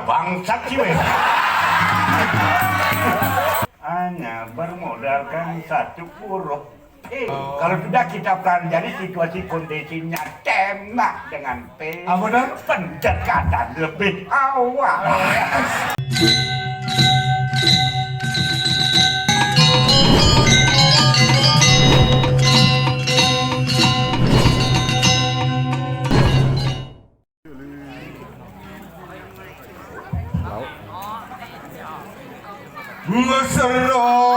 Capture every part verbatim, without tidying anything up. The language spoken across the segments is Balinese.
Bangsat sih, weh. Hanya bermodalkan satu huruf P. Kalau sudah kita pelajari situasi kondisinya tembak dengan P. Apa dah? Pendekatan lebih awal. Mesra sarung.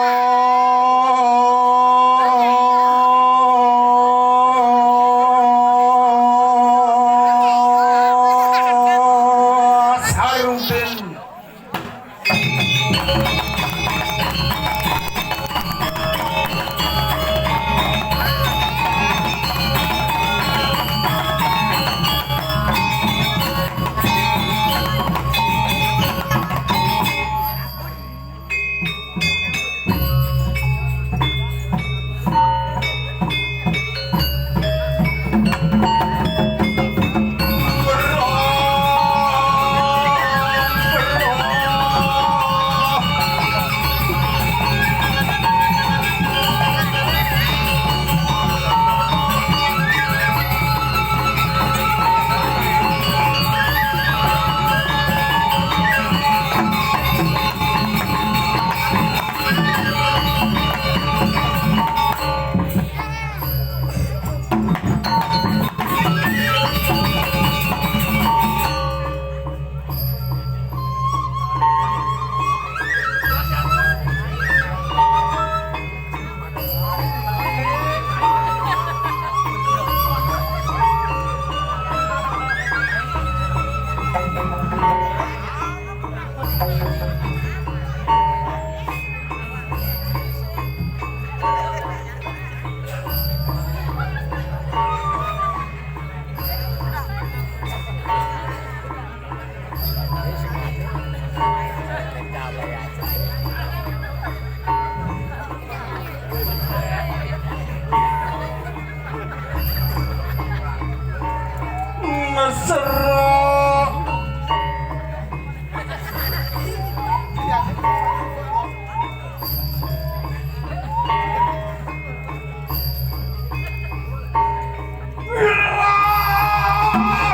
Mesra.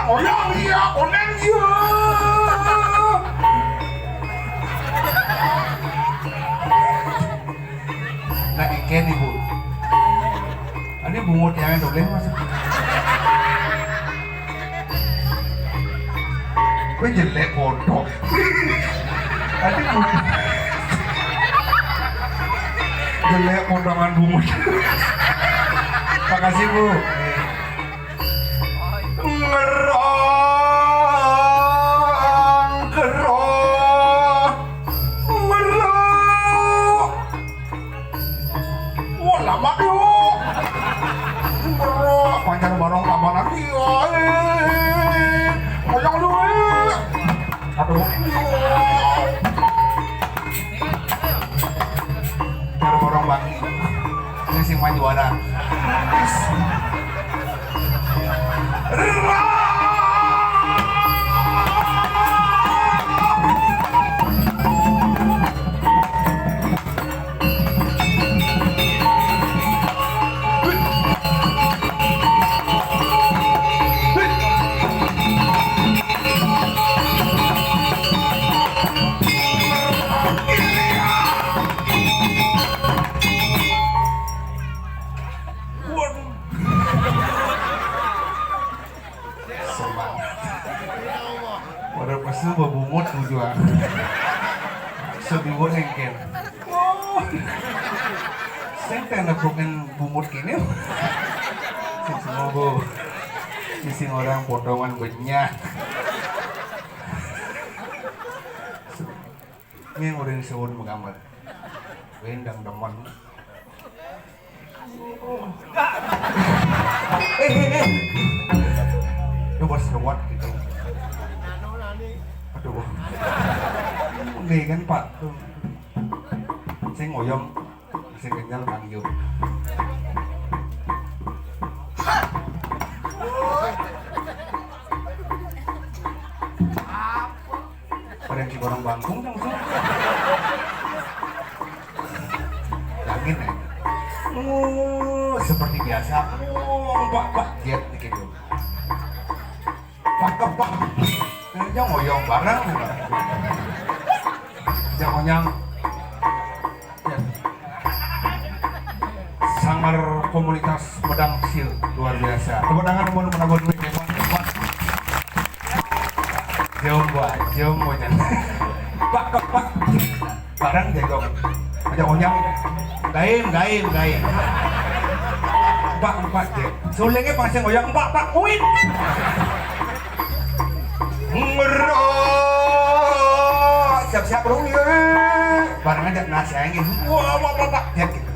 Goyang iya, konen iya. Nah, engken, Ibu. Ini bungut yang dobleh, Mas. Kowe jelek kodok. Tadi bungut. Jelek potongan bungut. Makasih, Bu. Ngerang, gerang, merang. Wah, lama yo. Bro, panjang barang tabanan iya. Eh, koyang lu, eh. Aduh. Baru borong bagi. Ini sing main juara. Semangat. Pada pesu bebungut tujuan. Seduo engken. Oh. Sing teh nepukin bungut kene. Sing semua, Bu. Sing orang potongan banyak. Ini yang udah disebut menggambar. Wendang demen. Eh, eh, eh. Coba seruat gitu. Aduh. Ini kan, Pak, tuh. Sing ngoyong, sing kenyal manggil. Yang si orang bangkung kan, Su. Angin ya. Oh, seperti biasa. Oh, Pak, Pak, Jet dikit dulu. Pak, Pak, Pak. Ini ngoyong bareng. Jangan nyang. Ya. Sanggar komunitas Medang Sil luar biasa. Tepuk tangan buat Medang Sil. Jombo, jombo jan. Pak, Pak, Pak. Barang jago. Aja onyang. Gaim, gaim, gaim. Pak, Pak, Jet. Sulingnya pasti ngoyang, Pak, Pak, win. Ngerok. Siap-siap, Bro. Iya. Barang aja nasi aja. Wah, wah, wah, Pak, Jet gitu.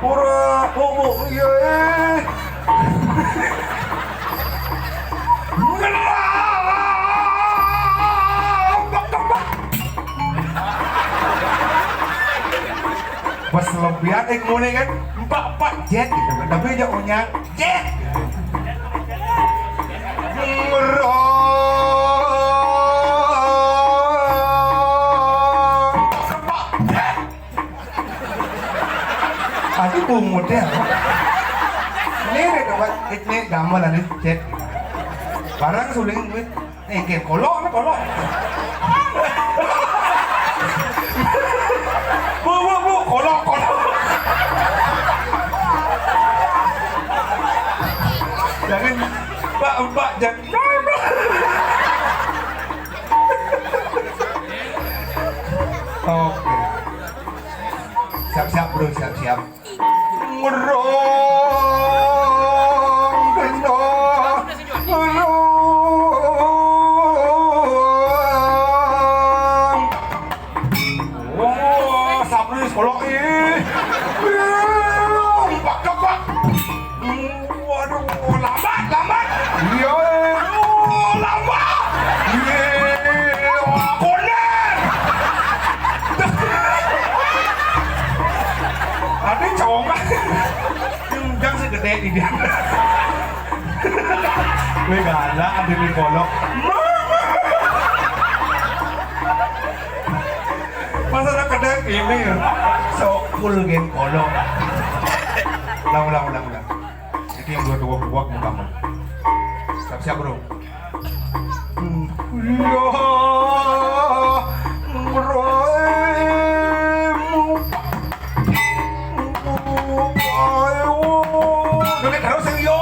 Ora, oh, oh, iya. Ngerok. Pak, Pak, Pak. Pas lebihan, eh, ngene kan, Pak, Pak, Jet gitu kan. Tapi aja onyang, Jet. Ngerong. Pak, Jet. Aku bungut ya. Ini nih, Pak, ini gamelan nih, Jet. Barang suling duit. Eh, gen kolok, kolok. Bu, bu, bu, kolok, kolok. Jangan, Pak, Pak, jangan. Oke. Siap-siap, Bro, siap-siap. Ngerong, gendong, ngerong. Oh, Sabri sekolah, ih. Ngerong, pak, pak. Waduh, lambat, lambat. Iya, oh, lambat. Iya, wah, konen. Ada cowok. Undang segede ini. Weh, galak ada di kolok. Masa ada kedek ini ya? Sok cool gen kolok. Ulang, ulang, ulang, ulang. Itu yang dua dua buat kamu. Siap-siap, Bro. Iya, ngeremu. Ayo, demi terus, iya.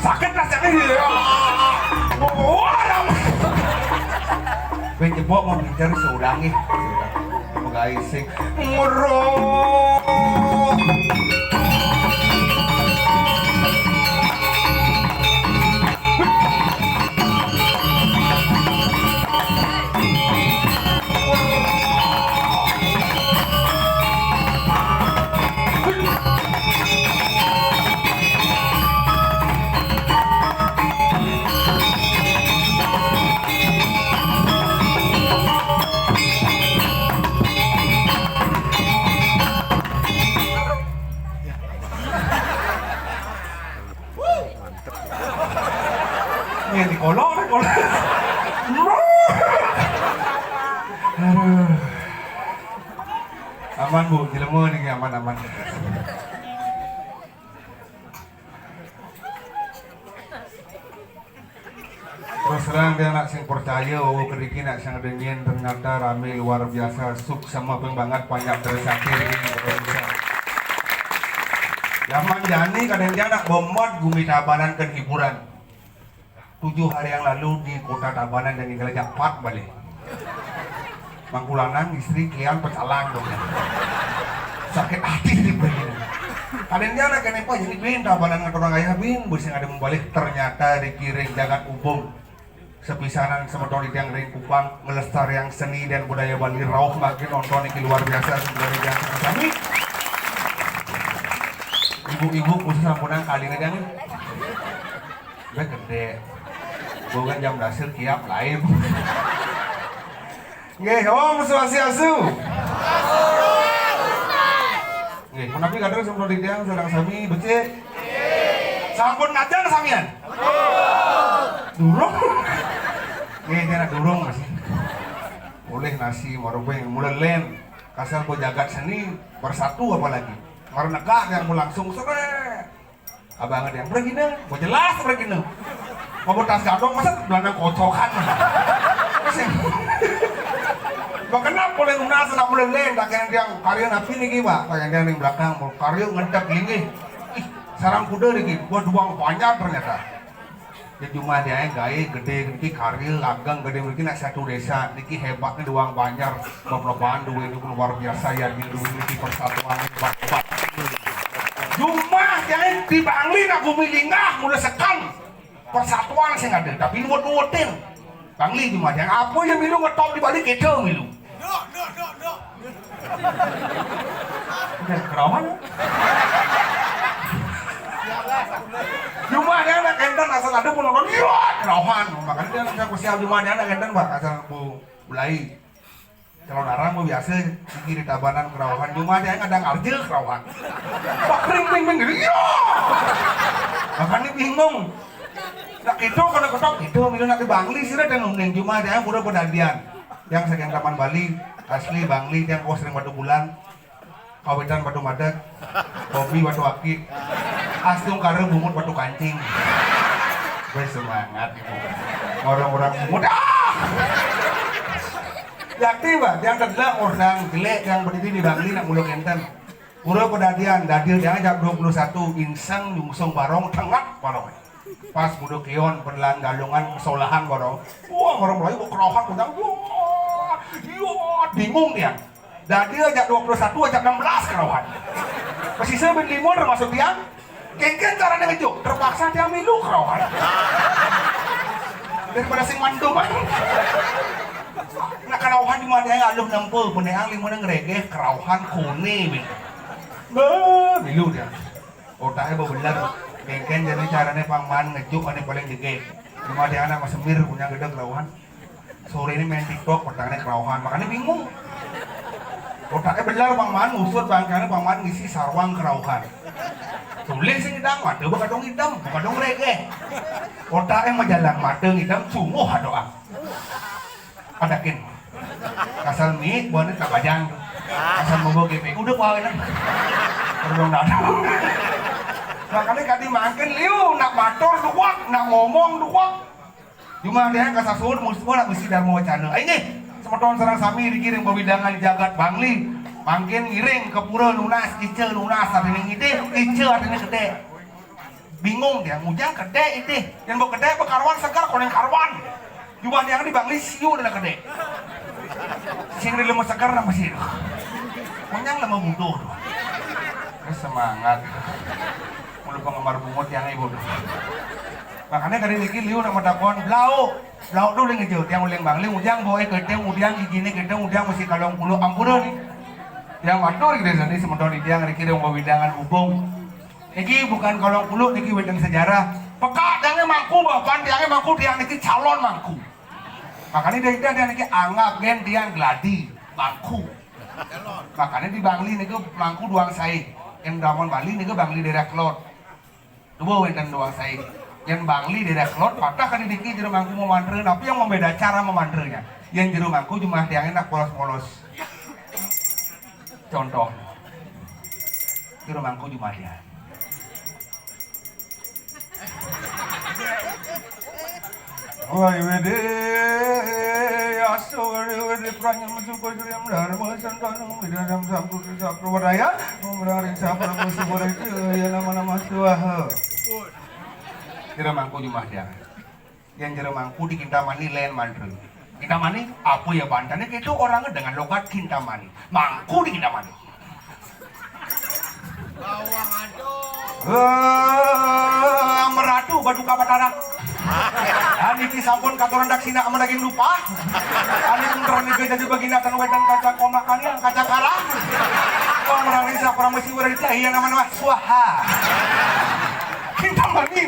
Sakit rasanya, iya. Wah, lama. Ben jebok mau pinter seulangi. Mau guys sing. Ngerok. Ini di kolong, di kolong. Aduh. Aman, Bu, jelema nih, aman, aman. Terus terang dia nak sing percaya, oh, kediki nak sing ada nyen, ternyata rame luar biasa, suk sama peng banget, banyak terus akhir ini. Zaman jani kadang dia nak bomot gumi tabanan ke hiburan. Tujuh hari yang lalu di kota Tabanan dan tinggal japat balik. Mangkulanang istri kian pecalang dong. Sakit hati di begini. Kadang dia nak kenapa jadi bin Tabanan ngatur orang ayah bin, bus yang ada membalik ternyata dikiring jagat ubung. Sepisanan semeton di tiang ring kupang melestariang seni dan budaya Bali rauh makin nonton ini luar biasa sebenarnya kami. Ibu-ibu khusus ampunang kali ini kan. Udah gede. Bukan jam dasar kiap lain. Nggih, Om Swastiastu. Nggih, menawi kadang sampun titiang sareng sami becik. Sampun ngajeng samian? Durung. Nggih, kena durung masih. Boleh nasi, marubeng, mula lén. Kasar ba jagat seni, bersatu apalagi. Marnegak yang mau langsung seret. Abang ada yang pergi nih, mau jelas pergi nih. Mau tas gadong, masa belanda kocokan. Makenap boleh nunas, nak mula lén, tak kena yang karya napi nih, Pak. Tak kena yang belakang, mau karya ngedek linggih. Ih, sarang kuda nih, buat duang banyak ternyata. Ya cuma dia gaé gedé niki, karya ageng gedé niki, nak satu desa niki hebatnya doang Banjar, bab-baban duit niku luar biasa ya, duit niki persatuan hebat-hebat. Cuma dia di Bangli nak bumi linggah mula sekan persatuan sing ada, tapi nuwut-nuwutin. Bangli cuma dia apa yang milu ngetop di Bali kita milu. Udah kerawan. Jumah dia anak enten asal ada pun nonton, iya, kerawan. Makanya dia anak siapa siap jumah dia anak enten, Pak, asal bu belai. Kalau narang mau biasa, sigi di Tabanan kerawan. Jumah dia kadang arjil kerawan. Pak kering ping ping gitu, iya. Makanya bingung. Nak itu kalau ketok itu, milu nak di Bangli sih dan nunding jumah dia pura penandian. Yang sekian taman Bali, asli Bangli, yang kau sering batu bulan. Kawitan batu madeg, kopi batu aki, astungkara bungut batu kancing. Wes semangat ibu. Orang-orang bungut. Ah! Yakti, Pak, yang kedua orang jelek yang berdiri di Bangli nak muluk enten. Pura pedadian, dadir yang jam dua puluh satu, insang nyungsung barong, tengah barong. Pas buduk kion, penelan galungan, kesolahan barong. Wah, orang Melayu berkerahan, punya, wah, iya, bingung dia. Dadi ajak dua puluh satu, ajak enam belas kerawan. Pesisir bin lima termasuk tiang. Kengken caranya ngejuk, terpaksa tiang milu kerawan. Daripada sing mandum, ah. Nak kerawan di mana yang aluh nempel, beneang lima nang regeh, kerawan kone, bin. Bah, milu dia. Otaknya bebeler. Kengken jadi caranya pangman ngejuk, ane paling jegeg. Cuma dia anak mas semir, punya gedeg kerawan. Sore ini main TikTok, petangnya kerauhan, makanya bingung. Otaknya bener, Bang Man, ngusut bangkangnya, Bang Man ngisi sarwang kerauhan. Tulis sing idang, mata bukan dong idem, bukan dong regeh. Otaknya mau jalan, mata ngidem, sungguh ada doang. Adakin. Kasal mi, buahnya tak bajang. Kasal mau G P, udah bawa ini. Perlu datang. Makanya kadi makin liu, nak matur duak, nak ngomong duak. Jumah dia kasasud, musuh nak besi Dharma Wacana. Ai nggih, semeton sareng sami niki ring wewidangan jagat Bangli. Mangkin ngiring ke pura nunas, ica nunas artine ngidih, ica artine gedhe. Bingung dia, ngujang gedhe idih. Yen mbok gedhe bekaruan seger, koneng karuan. Jumah dia di Bangli siu dene gedhe. Sing ri lemo seger nang besi. Monyang lemo butuh. Terus semangat. Mulu penggemar bungut yang ibu. Makanya dari niki liu nak matakon blau. Blau tu uling ijo, tiang uling Bangli, ujang bawa ketiang, udiang gigine ketiang, udiang masih kalong puluh, ampura nih. Tiang matur gitu, sandi semeton tiang niki dong wewidangan hubung. Niki bukan kalong puluh, niki wénten sejarah. Peka tiangnya mangku, bapan tiangnya mangku, tiang niki calon mangku. Makanya dia, dia, dia niki anggap gen tiang gladi mangku. Makanya di Bangli niki mangku duang saé. Yang Damon Bali niki Bangli daerah Kelot. Dua wénten duang saé. Yén Bangli daerah Kelot, patah ka didiki jero mangku memantra, tapi yang membeda cara memantranya. Yén jero mangku jumah tiang enak polos-polos. Contoh. Jero mangku jumah tiang. Wai wede aso wede wede pranya mesuko sriam dharma santana widadam sampurna saprawadaya umrari sapramusuwarja ya nama nama swaha. Kira mangku jumah dia. Yang jero mangku di Kintamani lain mantra. Kintamani, apa ya bantannya gitu orangnya dengan logat Kintamani. Mangku di Kintamani. Bawang aduh. Eh, meratu batu kapatarak. Aniki sampun katuran daksina sama daging lupa. Aniki menterani jadi bagina tan wedan kaca komakannya kaca kalah. Wah, menang risa pramesi wara iya nama nama swaha. Kintamani.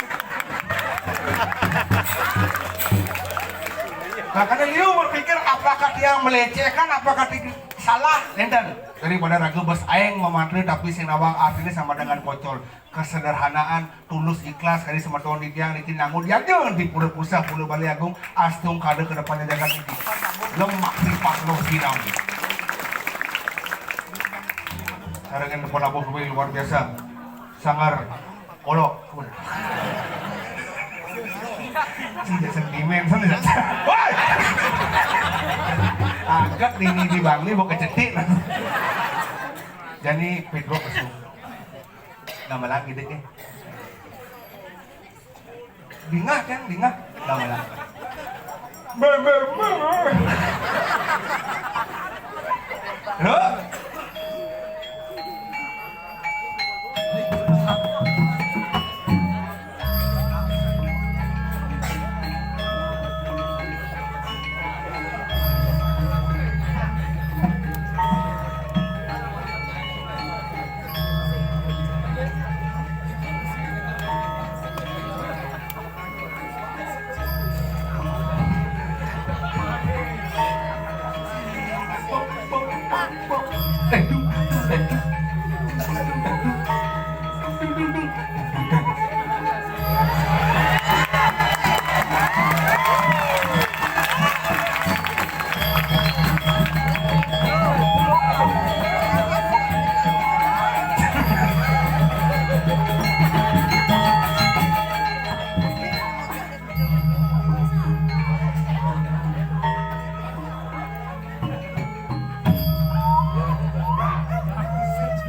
Makanya liu berpikir apakah dia melecehkan, apakah dia Salah, nénten. Daripada raga bes aing mamantri tapi sing nawang artinya sama dengan pocol. Kesederhanaan, tulus, ikhlas, kari semeton di tiang, di tinangun, diajeun di pura pusat, pura Bali Agung, astung kada ke depannya jagat ini. Lemah sifat loh sinam. Sarangan depan abuh luar biasa. Sanggar, kolok. Sing sentimen, sing. Woi! Angkat ini di bang ini mau kecetik. Jadi Pedro masuk. Nama lagi deh. Bingah kan, bingah. Nama lagi. Be, be, be. Loh?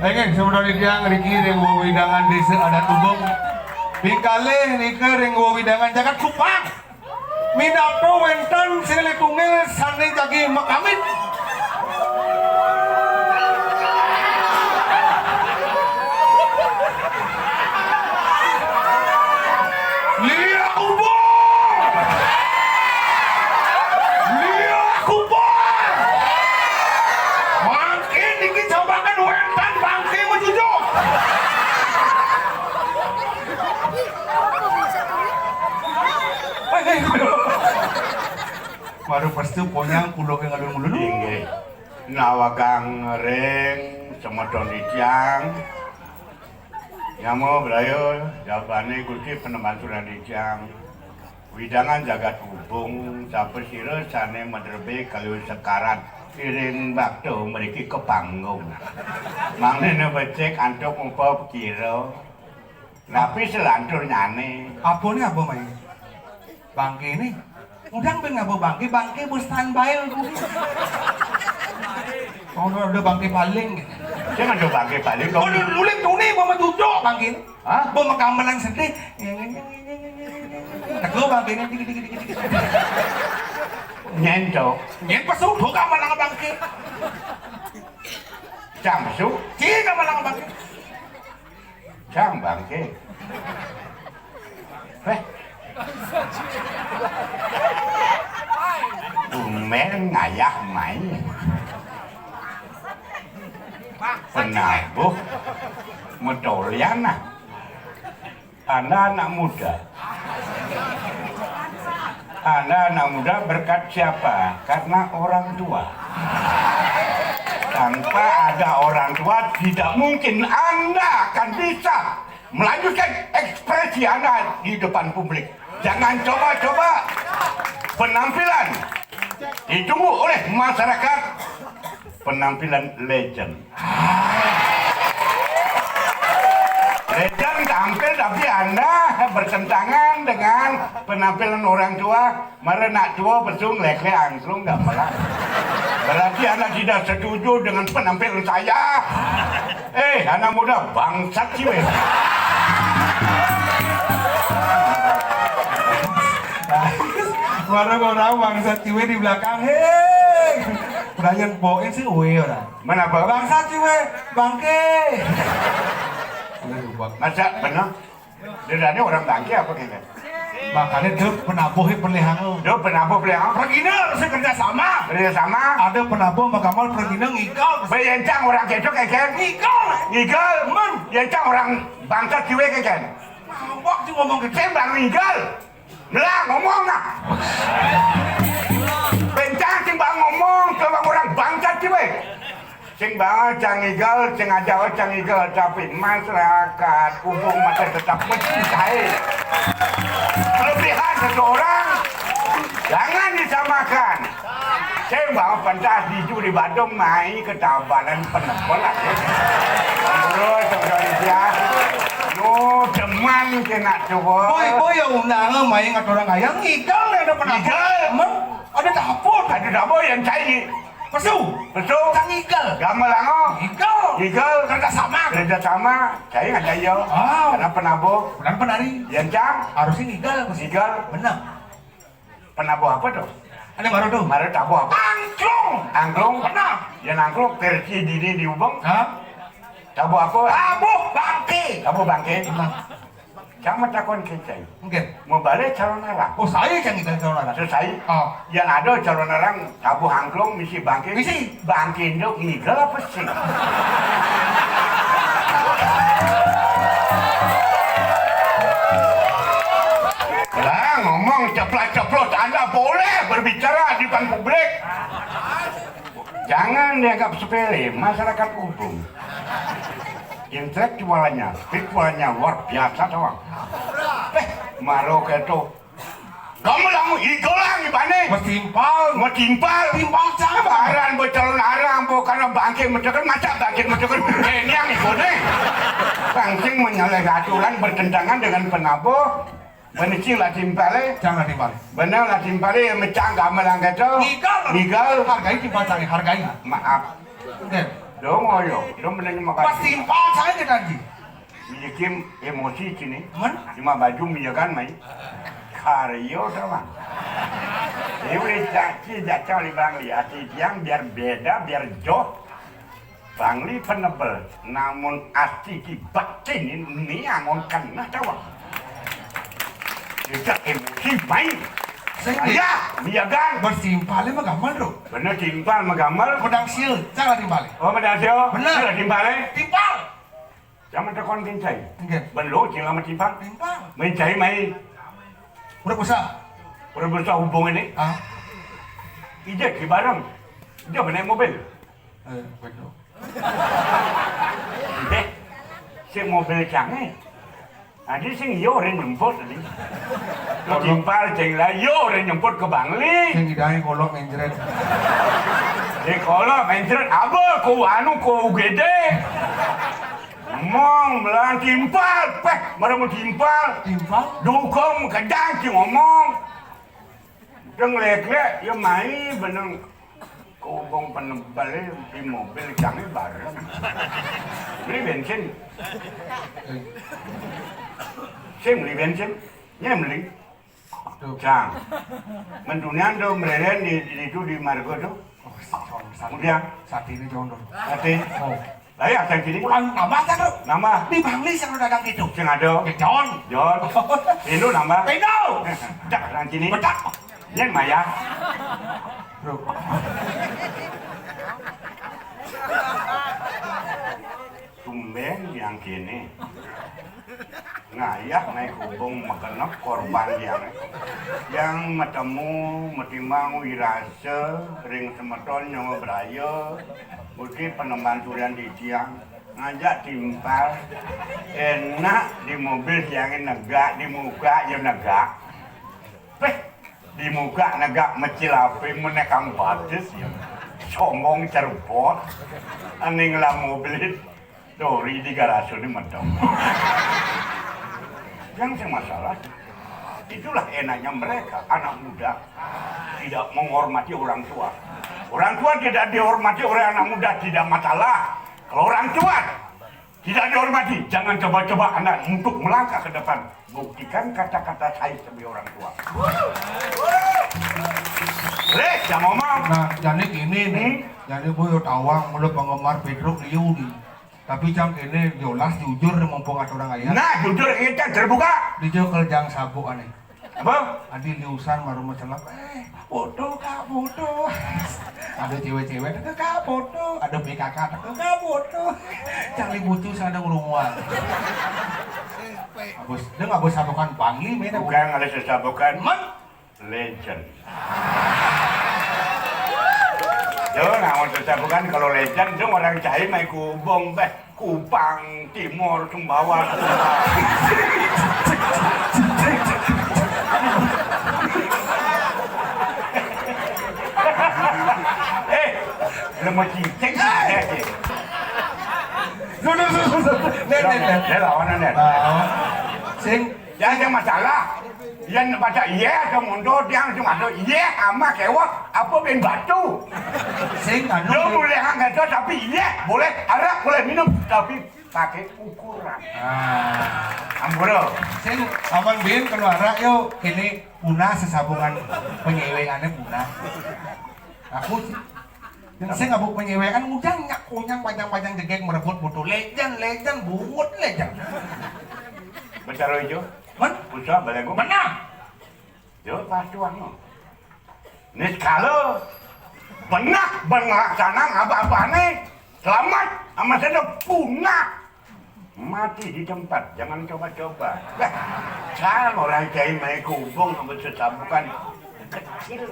Engeng semeton tiang riki ring wewidangan Désa Adat Ubung. Pingkalih nika ring wewidangan Jagat Kupang. Minapa wénten silih tunggil sané jagi makamit? Liak ubung! Liak ubung! Mangkin niki cobakan wénten bangké majujuk. Baru pastu ponyang kula ke ngalun-ngalun. Inggih. Nawagang ring semeton titiang. Nyama braya jabane Gusti Panembahan Surya Dijang. Widangan jagat hubung, sapasira sane madrebe kaliwat sekarat, iring bakta mriki ka panggung. Mangdene becik antuk mupa kira. Napi selanturnyane? Apane apa, Mai? Bangkene. Udang ben ngaba bangke, bangke bes standby kuwi. Ono ada bangke paling. Sing ada bangke paling, kok. Oh, lu-, luling tuni mau mencucuk bangke. Hah? Mau makamelan sedih. Teko bangkene dikit, dikit, dikit, dikit. Nyento. Nyen pesu buka malang bangke. Cang pesu. Cing malang bangke. Cang bangke. Eh. Tumben ngayah mai. Penabuh. Medolian, ah. Anda anak muda. Anda anak muda berkat siapa? Karena orang tua. Tanpa ada orang tua, tidak mungkin Anda akan bisa melanjutkan ekspresi Anda di depan publik. Jangan coba-coba. Penampilan ditunggu oleh masyarakat. Penampilan legend. Legend tampil tapi Anda bertentangan dengan penampilan orang tua. Mara nak tua besung lek-lek angklung nggak malah. Berarti Anda tidak setuju dengan penampilan saya. Eh, anak muda bangsat sih, weh. Mara orang bangsat sih, weh, di belakang. Hei, Brian Boy sih, weh, orang. Mana apa? Bangsat sih, weh, bangke. Masa benar? Dia orang bangke apa kene? Makanya dia penabuh, pelihang. Dia penabuh, pelihang. Pergina harus kerja sama. Kerja sama. Ada penabuh, makamal pergina ngikal. Bayi encang orang ketok, eken. Ngikal. Ngikal. Men. Encang orang bangsat sih, weh, eken. Mabok sih ngomong ke. Saya bang ngikal. Lah, ngomong, nah. Bencang sing bang ngomong, coba orang bangsat sih, weh. Sing bawa cang igel, sing aja cang igel, tapi masyarakat umum masih tetap mencintai kelebihan seseorang. Jangan disamakan. Sing bawa pentas di juri Badung mai ketabanan penempel aja. Terus, terus, ya. Nu demen kena coba. Boy, boy, ya undang mai ngaturang ayang, igel ya ada penapa? Igel. Emang ada dapur? Ada dapur yang cai. Pesu. Pesu. Cang igel. Gamelango. Igel. Igel. Kerja sama. Kerja sama. Cai ada iya. Ah. Karena penabuh. Bukan penari. Yang cang. Harusnya igel. Igel. Benar. Penabuh apa tuh? Ada baru tuh. Baru tabuh apa? Angklung. Angklung. Pernah. Yang angklung versi dini di Ubung. Hah? Tabuh apa? Tabuh bangke. Tabuh bangke. Pernah. Sama takon kecai. Mungkin. Mau balik calon arang. Oh, saya yang kita calon arang. Selesai. Oh. Yang ada calon arang tabuh angklung misi bangke. Misi. Bangke induk ngigel apa sih? Lah, ngomong ceplok-ceplok, Anda boleh berbicara di depan publik. Jangan dianggap sepele masyarakat Ubung. Intelektualnya, spiritualnya luar biasa, tawang. Eh, maro keto. Kamu lamu igolang ibane. Mestimpal. Mestimpal. Timpal siapa? Aran bocalon arang, bukan bangke metekan, macam bangke metekan. Kenyang ibone. Langsung menyalahi aturan, bertentangan dengan penabuh. Bener sih lah timpale. Jangan timpal. Bener lah timpale, mecang gamelang keto. Igel. Igel. Hargai timpal saya, hargai. Maaf. Oke. Dong oyo, dong bener makasih. Mestimpal saya kita ji. Bikin emosi sini. Cuma baju miyagan mai. Karyo sama. Ini udah caci jacau di bang lihat yang biar beda, biar joh. Bangli penebel, namun ati ki batin ini angon kena tawa. Kita emosi main. Saya miyagan. Bersimpale mah gamal, Bro. Bener timpal mah gamal. Pedang sil, cara timpale. Oh, pedang sil. Bener. Sila timpale. Timpal. Sama tekon kincai. Nggih. Belo sila mah timpal. Timpal. Mencai mai. Udah bisa. Udah bisa hubungan ini. Ah. Ije ki bareng. Ije naik mobil. Eh, betul. Eh, si mobil canggih. Tadi sing yo orang nyemput tadi. Lo timpal ceng lah, yo orang nyemput ke Bangli. Sing idai kolok mencret. Di kolok mencret, apa ku anu ku U G D. Mong melang timpal, peh, mara mau timpal. Timpal? Dukung kedang si ngomong. Deng lek-lek, ya mai beneng. Kobong penebal di mobil kami bareng. Beli bensin. Sing beli bensin, nyem beli. Tuh. Cang. Mendunian tuh mereren di, di itu di Margo tuh. Oh, kemudian saat ini jono. Ate. Oh. Lah ya, cang sini. Ulang nambah kan, Bro? Nambah. Di Bangli sing dagang gitu. Sing ada. John. John. Indo nambah. Indo. Dak nang sini. Bedak. Yen maya. Bro. Tumben yang kene. Ngayah naik hubung mekenep korban yang yang metemu metimbang wirase ring semeton nyawa beraya. Uti penemban turian di tiang ngajak timpal enak di mobil tiangin negak di muka ya negak. Peh, di muka negak mecil ape menekang batis ya. Sombong cerbot. Aning lah mobil dori di garasi ini medok. Yang sing masalah itulah enaknya mereka anak muda tidak menghormati orang tua. Orang tua tidak dihormati oleh anak muda tidak masalah. Kalau orang tua tidak dihormati, jangan coba-coba anak untuk melangkah ke depan. Buktikan kata-kata saya sebagai orang tua. Leh, jangan ngomong. Nah, jadi gini nih. Hmm? Jadi gue tawang mulu penggemar Pedro Liu nih. Tapi cang kene jelas jujur nih mumpung ada orang ayah. Nah, jujur kita terbuka. Dijawab kerjaan sabu aneh. Apa? Adi liusan baru mencelap. Eh, foto kak foto. Ada cewek-cewek, "Kak foto." Ada P K K, "Kak foto." Cari bucu sana ngerumuan. Abus, dia nggak bos sabukan Bangli, men. Bukan ada sesabukan. Men? Legend. Yo, nah, Maksud saya bukan kalau legend itu orang cai main kubong, beh. Kupang, Timur, Sumbawa, Sumbawa. Eh, lu mau cincin, eh, Duh, duh, duh, duh, duh. Nen, nen, nen. Dia lawanan, nen. Oh. Sing, Yang ada masalah, yang baca iya atau mundur, yang cuma ada iya sama kewok, apa ben batu. Sing, anu. Lo boleh angkat tapi iya, boleh arak, boleh minum, tapi pakai ukuran. Ah. Amburo. Sing, aman bin keluar yo. Ini punah sesabungan penyeweannya punah. Aku yang saya ngabuk penyewean udah nyak kunyang panjang-panjang jegeg merebut butuh legend, legend, bungut legend. Bicara itu, Man, usah balik gua. Menang. Yo, pas tuang lo. Ini sekali, benak ben ngelaksanaan apa-apa nih, selamat sama saya punah. Mati di tempat, jangan coba-coba. Dah, kan orang cai main kubong sama sesabukan kecil.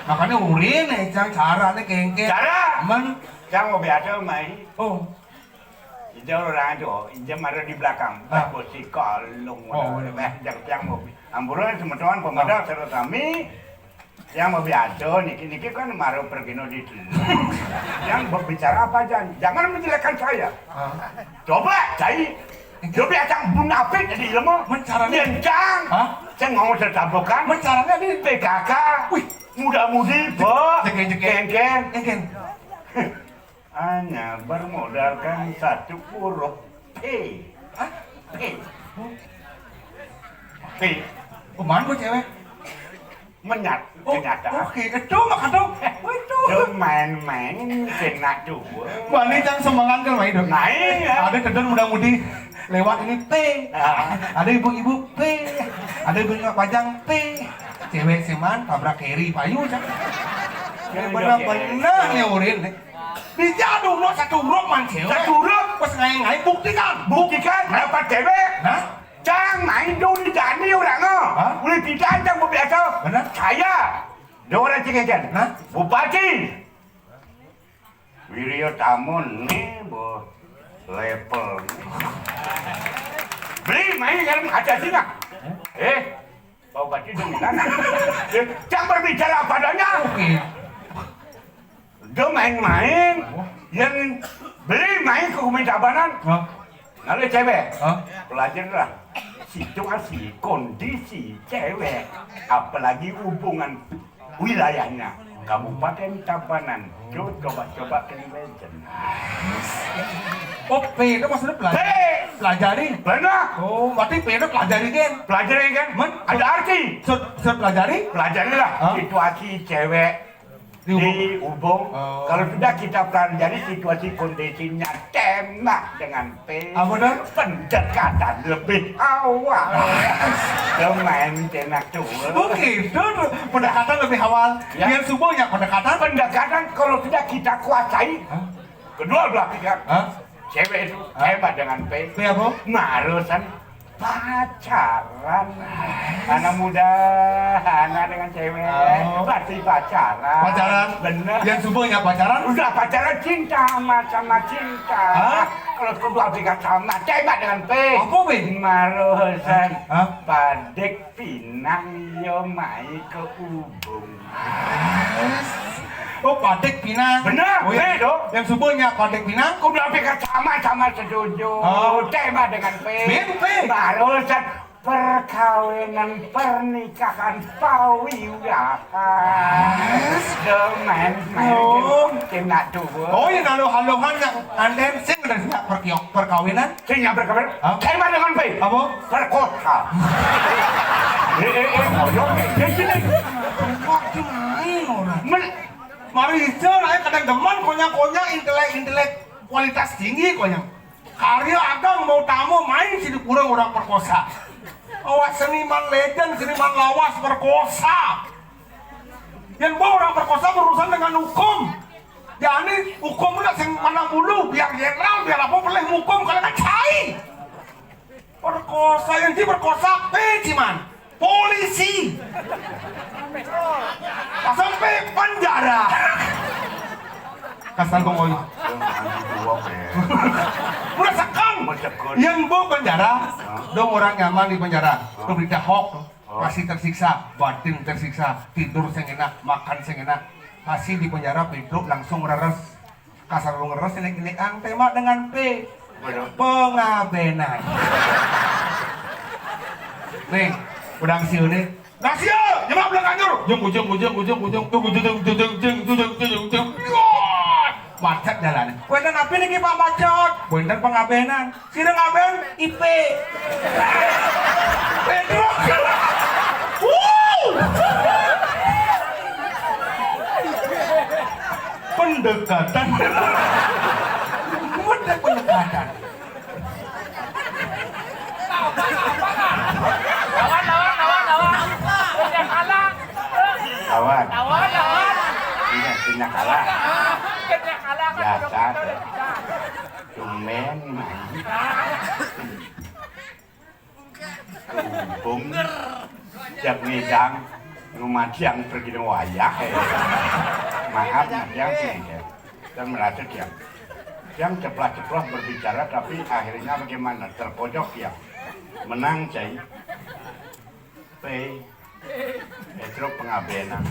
Makanya urin nih, cang cara nih kengke. Cara? Men, Yang mau biasa main, oh, itu orang itu, itu ada di belakang. Ah. Posisi kalung, Oh, udah, iya. Beh, yang, yang mau, amburan teman-teman pemuda Ah. terutama yang mau biasa niki niki kan maru pergi no di yang berbicara apa aja, jangan menjelekkan saya. ah. Coba cai, coba acang munafik jadi ilmu. Men caranya- Lencang. Hah? Saya ngomong tertabokan. Men caranya di P K K. Wih. Muda-mudi, Bok. Jegeng-jegeng. Kengkeng. Egen. Hanya bermodalkan satu huruf P. Hah? P. P. Kemana bu cewek? Menyat. Oh, Kenyataan. Oke, itu mah kado. Waduh. Lu main-main kena dua. Wani cang semangat kan main dong. Main ya. Ada kedon muda-mudi lewat ini P. Ah. Ada ibu-ibu P. Ada ibu nggak pajang P. Cewek seman tabrak keri payu cang. Ya, Benar ya, benar ya. Ya urin nih. Dijadu lo satu huruf man cewek. Satu huruf. Pas ngai-ngai buktikan. Buktikan dapat cewek. Nah, Cang main dong di jani orang ah. Hah? Boleh tidak cang mau biasa. Benar. Saya. Dua orang cikikan. Hah? Bupati. Wiryo Tamon nih, bo. Level. Beli main kan ada sini. Eh, Pak Bupati dong di sana. Eh, Cang berbicara apa adanya. oke. Dia main-main, yang beli main ke Kumin Tabanan. Hah? Lalu cewek, Hah? Pelajarlah situasi, kondisi cewek, apalagi hubungan wilayahnya. Kabupaten Tabanan, yo coba-coba ke legend. Oh, P itu maksudnya pelajari. P. Pelajari. Benar, Oh, berarti P itu pelajari kan? pelajari kan? Men- Ada arti. Suruh, suruh pelajari. Pelajarilah Hah? Situasi cewek Di hubung. di hubung. Oh. Kalau sudah kita pelajari situasi kondisinya, tembak dengan P. Apa dah? Pendekatan lebih awal. Dia main tenak tuh. Oke, itu tuh pendekatan lebih awal. Ya. Biar subuhnya pendekatan. Pendekatan kalau sudah kita kuasai, Hah? kedua belah pihak, Hah? Cewek itu Hah? Hebat dengan P. P apa? Marusan pacaran. Anak muda, anak dengan cewek, Oh. Pasti pacaran. Pacaran. Bener. Yang subuhnya pacaran. Udah pacaran cinta sama sama cinta. Hah? Kalau kedua tiga sama tembak dengan P. Apa, P? Marusan. Hah? Padik pinang yo mai ke ubung. Oh, padik pinang. Benar, Oh, iya. P dong. Yang subuhnya padik pinang. Kedua tiga sama sama setuju. Oh. Tembak dengan P. P, P. Marusan perkawinan pernikahan pawiwahan. Demen main Oh. Kena dua. Oh, yang halo-halohan yang anden sing ada sing perkiok perkawinan. Sing nyamper kabar. Hah? Tembak dengan P. Apa? Perkosa. Eh eh eh, ngoyong eh. Jadi nih. Waktu main orang. Men- Mari hijau, ayo kadang demen konya-konya intelek-intelek kualitas tinggi konya. Karya agang mau tamu main sini kurang orang perkosa. Awak seniman legend, seniman lawas perkosa. Yang mau orang perkosa berurusan dengan hukum. Ya ini hukum udah sing mana mulu, biar jenderal, biar apa boleh hukum kalau nggak cai. Perkosa yang diperkosa P ciman polisi. Pasang P penjara. Kasar bang oi. Udah sekang. Yang bu penjara, dong orang nyaman di penjara. Tuh berita hoax tuh. Pasti tersiksa, batin tersiksa, tidur sing enak, makan sing enak. Pasti di penjara Pedro langsung reres. Kasar lu ngeres ini ini ang tema dengan P. Pengabenan. Nih, udah sih ini. Nah, sia, nyemak belah kanjur. Jung, ujung, ujung, ujung, ujung, tung, ujung, ujung, ujung, ujung, ujung, ujung, ujung, ujung. Wah, macet jalan. Wenten apa nih, Pak, macet? Wenten pengabenan. Sira ngaben I P. Pedro. Wuh. Pendekatan. Pendek pendekatan. Lawan, lawan, lawan, lawan. Lawan. Lawan, lawan. Tidak, tidak kalah. Tidak kalah. Biasa. Tumben, man. Kumpung. Siap ngidang. Rumah tiang pergi wayah. Maaf, nah, tiang sih. Dan merasa tiang. Tiang ceplah-ceploh berbicara, tapi akhirnya bagaimana? Terpojok tiang. Menang, cai. P. Pedro pengabenan.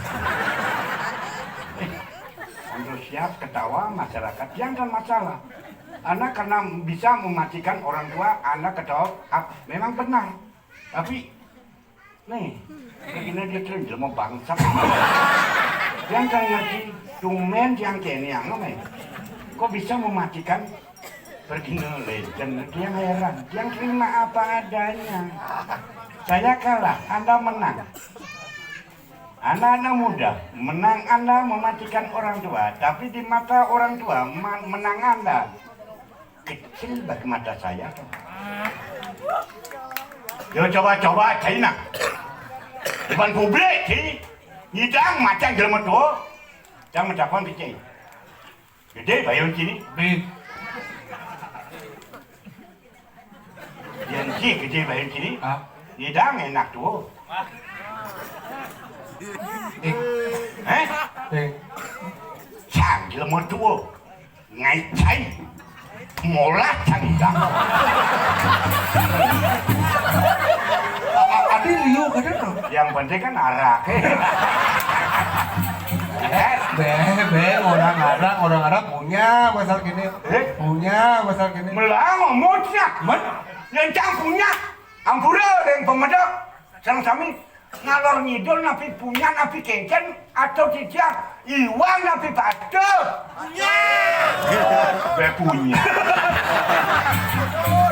Antusias ketawa masyarakat yang kan masalah. Anak karena bisa mematikan orang tua, anak ketawa, ah, memang benar. Tapi nih, ini dia tuh jelema bangsat. Yang kan ngerti tumen yang kene yang apa ya? Kok bisa mematikan Pergi no legend, dia heran, dia terima apa adanya. Saya kalah, Anda menang. Anak-anak muda, menang Anda mematikan orang tua, tapi di mata orang tua, ma- menang Anda kecil bagi mata saya. Yo coba-coba China. Depan publik, sih. Ngidang macam jelema tua. Jangan mencapai kecil. Gede bayun sini. Big. Yang si gede bayun sini. Ah. Ngidang enak tuh. Eh. Eh? Eh. Sang jelema tuh. Ngai cai. Molah cai dah. Adi liu kada tuh. Yang penting kan arak. Eh. Be, be, orang arak, orang arak punya pasal gini. Eh? Punya pasal gini. Melang ngomongnya. Men? Yang cang punya. Ampura yang pemedek. Sang sami. Ngalor ngidul napi punya napi kencen atau tidak? Iwang napi patuh? Punya. Be punya.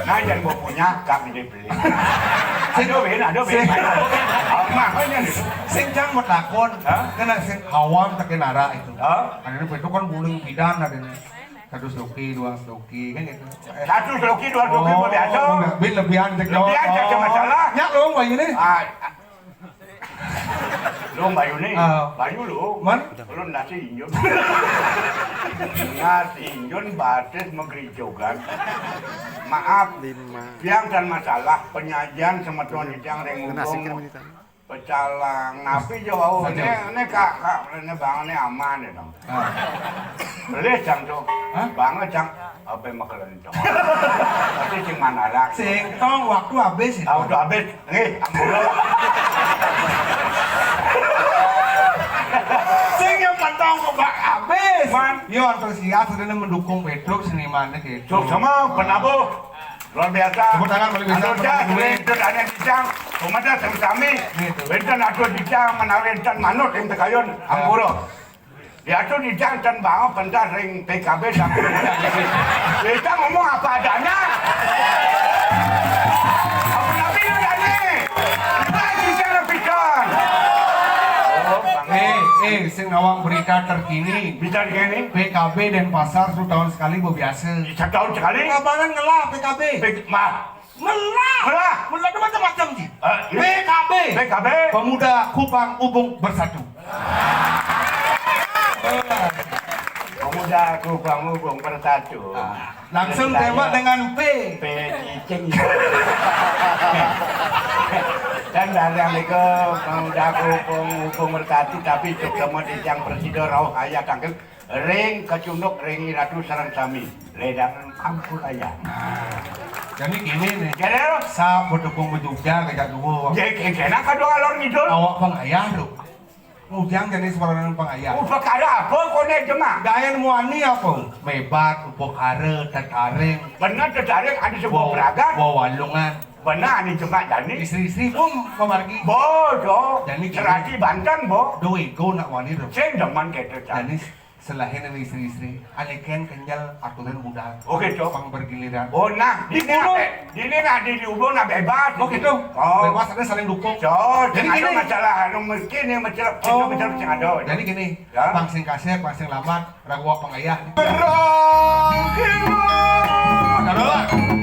Nah, yang mau punya, kami dibeli. Aduh, Ben, aduh, Ben. Sing- Apa makanya nih? Sing cang mau takon, hah? Kena sing awam tekenara itu. Hah? Karena itu kan buling bidang ada nih. Satu sloki, dua sloki, kan gitu. Satu sloki, dua sloki, oh, biasa. Enggak, bin lebihan cek. Lebihan cek, oh, masalah. Nyak lo, Mbak Yuni. Ah, lo Mbak Yuni, ah. Bayu lo. Man? Lo nasi injun. Nasi injun batis megeri jogan. Maaf, lima. Biang dan masalah penyajian semeton yang ring. Nasi krim ini kan. Pecalang, napi jo wau? Ini, ini kak, kak, ini bang, ini aman ya dong. Ah. Beli jang tuh. Hah? Bang jang, apa yang makan jang? Tapi sing mana lagi? Sing tong waktu habis itu. Ah, udah habis. Nih, ampun. Sing yang pantang kok bak habis. Man. Yo antusias sudah mendukung Petruk senimannya gitu. Sok sama penabuh. Luar biasa. Tepuk tangan, paling bisa. Aduh, jas, wénten anak dijang, pemedas sami-sami. Gitu. Wénten aduh dijang, menawi wénten manut ing tegayun, ampura. Diatur dijang ten bawa pentas ring P K B sampai kita ngomong apa adanya. Apa nabi lu ya nih? Kita bicara pidan. Oh, Bang. Eh, eh, sing nawang berita terkini. Bisa gini? P K B Denpasar satu tahun sekali, bu biasa. Satu tahun sekali? Kabaran ngelah P K B. P- Mah. Ngelah. Ngelah. Ngelah itu macam-macam, Ji. Eh, iya. P K B. P K B. Pemuda Kupang Ubung Bersatu. Pemuda Kupang Ubung Bersatu. Ah, langsung tembak dengan P. P cicing. Dan dari yang itu Pemuda Kupang Ubung Bersatu, tapi ketemu di yang presiden rauh ayat tangkil. Ring kacunduk ring Ratu sareng sami. Ledangan ampun aya. Jadi gini nih, Jadi lo, sa pendukung bejugja ngajak dulu. Jadi kena kadua alor ngidul. Awak pangayah tuh. Ngujang jadi seorang pangayah. Upakara apa koné jemak? Gayan muani apa? Mebat, upakara, tetaring. Bener tetaring ada sebuah peragat. Bawa walungan. Bener anu jemak jani. Istri-istri pun memargi. Bo, do. Jani gini. Serati Banten, bo. Duh ego nak wani tuh. Sing demen kéto, Cak. Jani selahin ini istri-istri. Aniken kenjal aturan budal. Oke, Cok. Pang bergiliran. Oh, nah, di Di gunung. Di nah di, di ubon nah bebas. Oh gitu. Oh. Bebas ada saling dukung. Cok, Jadi sing ada gini. Masalah anu miskin ya masalah Oh. itu masalah sing ada. Jadi gini, Ya. pang sing kasep, pang sing lamat, ragu pangayah. Berakhir. Taruh.